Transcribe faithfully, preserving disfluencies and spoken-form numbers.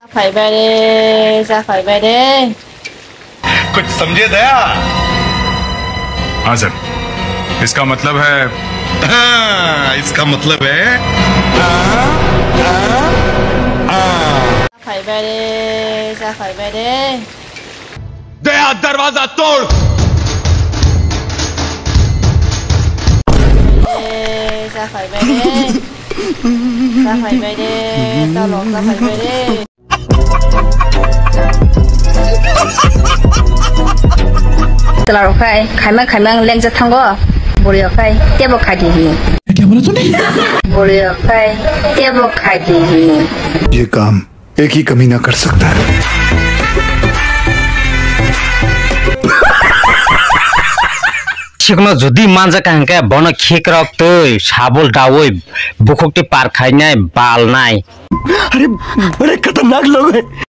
Phaibai re, ja phaibai re. कुछ समझे दया? हाँ सर, इसका मतलब है। हाँ, इसका मतलब है। Phaibai re, ja phaibai re. दया, दरवाजा तोड़। Re, ja phaibai re. Ja phaibai re, tolok ja phaibai re. Chwlarok khai, khaimang khaimang lengjak thango. Bwrwirok khai tebo khai di hino. Bwrwirok khai tebo khai di hino. ये काम एक ही कमीना कर सकता है। Sikno jodi manjak hwnkhe bono khikrok twi sabul dawi bukhuk twi par khainai balnai. अरे, बड़े खतरनाक लोग हैं।